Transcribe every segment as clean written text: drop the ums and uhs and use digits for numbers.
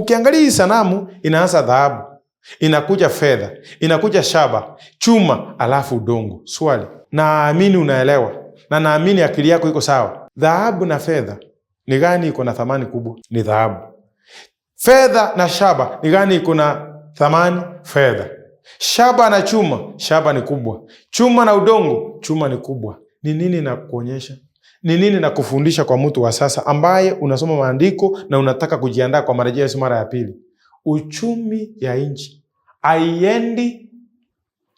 Ukiangalia hii sanamu inaanza dhahabu, inakuja fedha, inakuja shaba, chuma, alafu udongo. Swali, naamini unaelewa na naamini akili yako iko sawa. Dhahabu na fedha ni gani iko na thamani kubwa? Ni dhahabu. Fedha na shaba ni gani iko na thamani? Fedha. Shaba na chuma, shaba ni kubwa. Chuma na udongo, chuma ni kubwa. Ni nini na kuonyesha? Ni nini na kufundisha kwa mtu wa sasa ambaye unasoma maandiko na unataka kujiandaa kwa marejeo ya Yesu mara ya pili? Uchumi ya nchi haiendi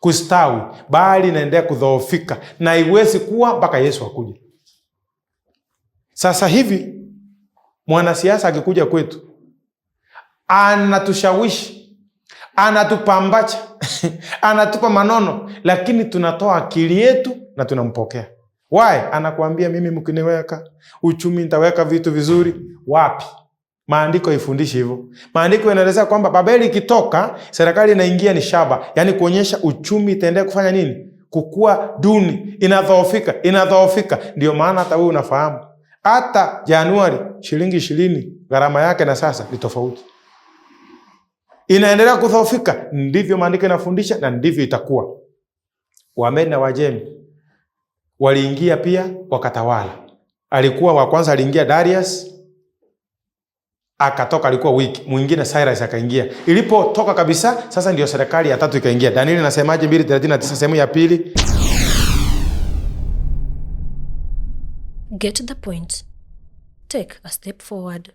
kustawi, bali inaendelea kudhoofika na iwezi kuwa mpaka Yesu akuje. Sasa hivi mwanasiasa akikuja kwetu anatushawishi, anatupambacha, anatupa manono, lakini tunatoa akili yetu na tunampokea. Why? Anakuambia mimi mkiniweka uchumi nitaweka vitu vizuri. Wapi? Maandiko haifundishi hivyo. Maandiko yanaelezea kwamba Babeli ikitoka, serikali inaingia ni shaba, yaani kuonyesha uchumi itaendelea kufanya nini? Kukua duni, inadhoofika, inadhoofika. Ndio maana hata wewe unafahamu hata Januari shilingi 20 gharama yake na sasa ni tofauti, inaendelea kudhoofika. Ndivyo maandiko inafundisha na ndivyo itakuwa. Wamedi na Wajemi waliingia pia wakatawala. Alikuwa wa kwanza aliingia Darius, akatoka, alikuwa wiki mwingine Cyrus akaingia. Ilipotoka kabisa, sasa ndio serikali ya tatu ikaingia. Danieli nasemaje? 2:39 sehemu ya pili. Get the point. Take a step forward.